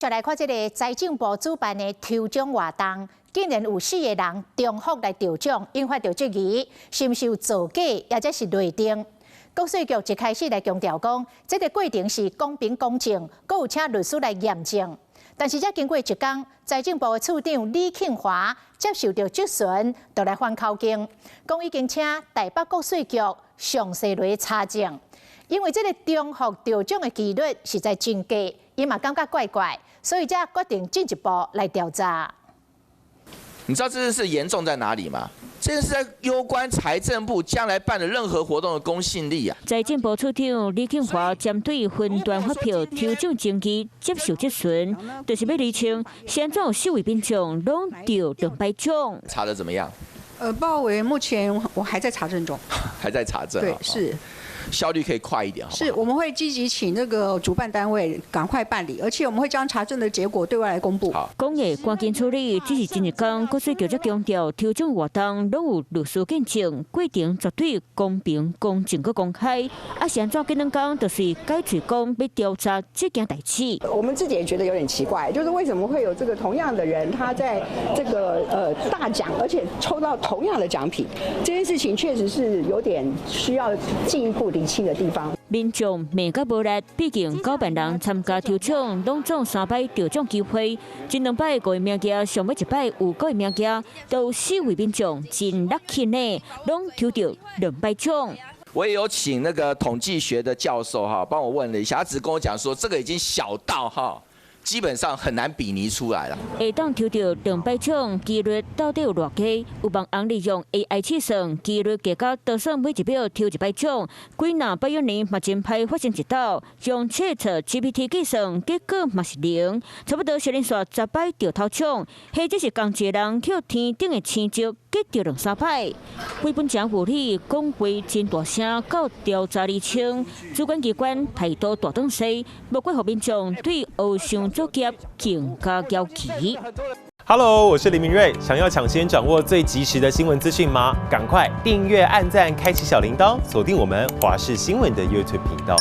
續來看這个財政部主辦的抽獎活動，竟然有四個人重複來得獎，引發著質疑，是毋是有造假，抑者是內定？國稅局一開始來強調講，這个過程是公平公正，閣有請律師來驗證。但是才經過一工，財政部的次長李慶華接受著質詢，就來反口供，講已經請台北國稅局詳細來查證，因為這个重複得獎的幾率實在真低，伊嘛感覺怪怪，所以才決定進一步來調查。你知道這件事嚴重在哪裡嗎？這件事在攸關財政部將來辦的任何活動的公信力啊！財政部次長李慶華針對雲端發票抽獎爭議接受質詢，就是欲釐清，是按怎四位民眾攏得兩擺獎。查得怎麼樣？報告委員，目前我還在查證中。還在查證。對，是。效率可以快一點，是，我們會積極請那個主辦單位趕快辦理，而且我們會將查證的結果對外來公布。講會趕緊處理，只是前一工國稅局才強調，抽獎活動攏有律師見證，過程絕對公平、公正閣公開。啊，是按怎隔兩工就是改喙講欲調查這件代誌。我們自己也覺得有點奇怪，就是為什麼會有這個同樣的人，他在這個大獎，而且抽到同樣的獎品，這件事情確實是有點需要進一步釐清的地方。民眾罵甲無力，畢竟9萬人參加抽獎，攏總三擺得獎機會，前兩擺五個名額，上尾一擺有九個名額，都四位民眾真 lucky 呢，攏抽著兩擺獎。我也有請那個統計學的教授哈，幫我問了一下，他只跟我講說，這個已經小到哈，基本上很難比擬出來了。會當抽著兩擺獎，幾率到底有偌低？有網紅利用 AI 試算，幾率低到多算每一秒抽一擺獎。幾若八一年嘛真歹發生一道，用 ChatGPT 計算，結果嘛是零，差不多是連續10擺著頭獎，或者是仝一个人去天頂的星石得著兩三擺。非本誠無理，講話真大聲，到調查釐清，主管機關態度大轉勢，無過予民眾對烏箱作業更加焦急。 Hello，我是林明瑞，想要搶先掌握最及時的新聞資訊嗎？趕快訂閱、按讚、開啟小鈴鐺，鎖定我們華視新聞的 YouTube 頻道。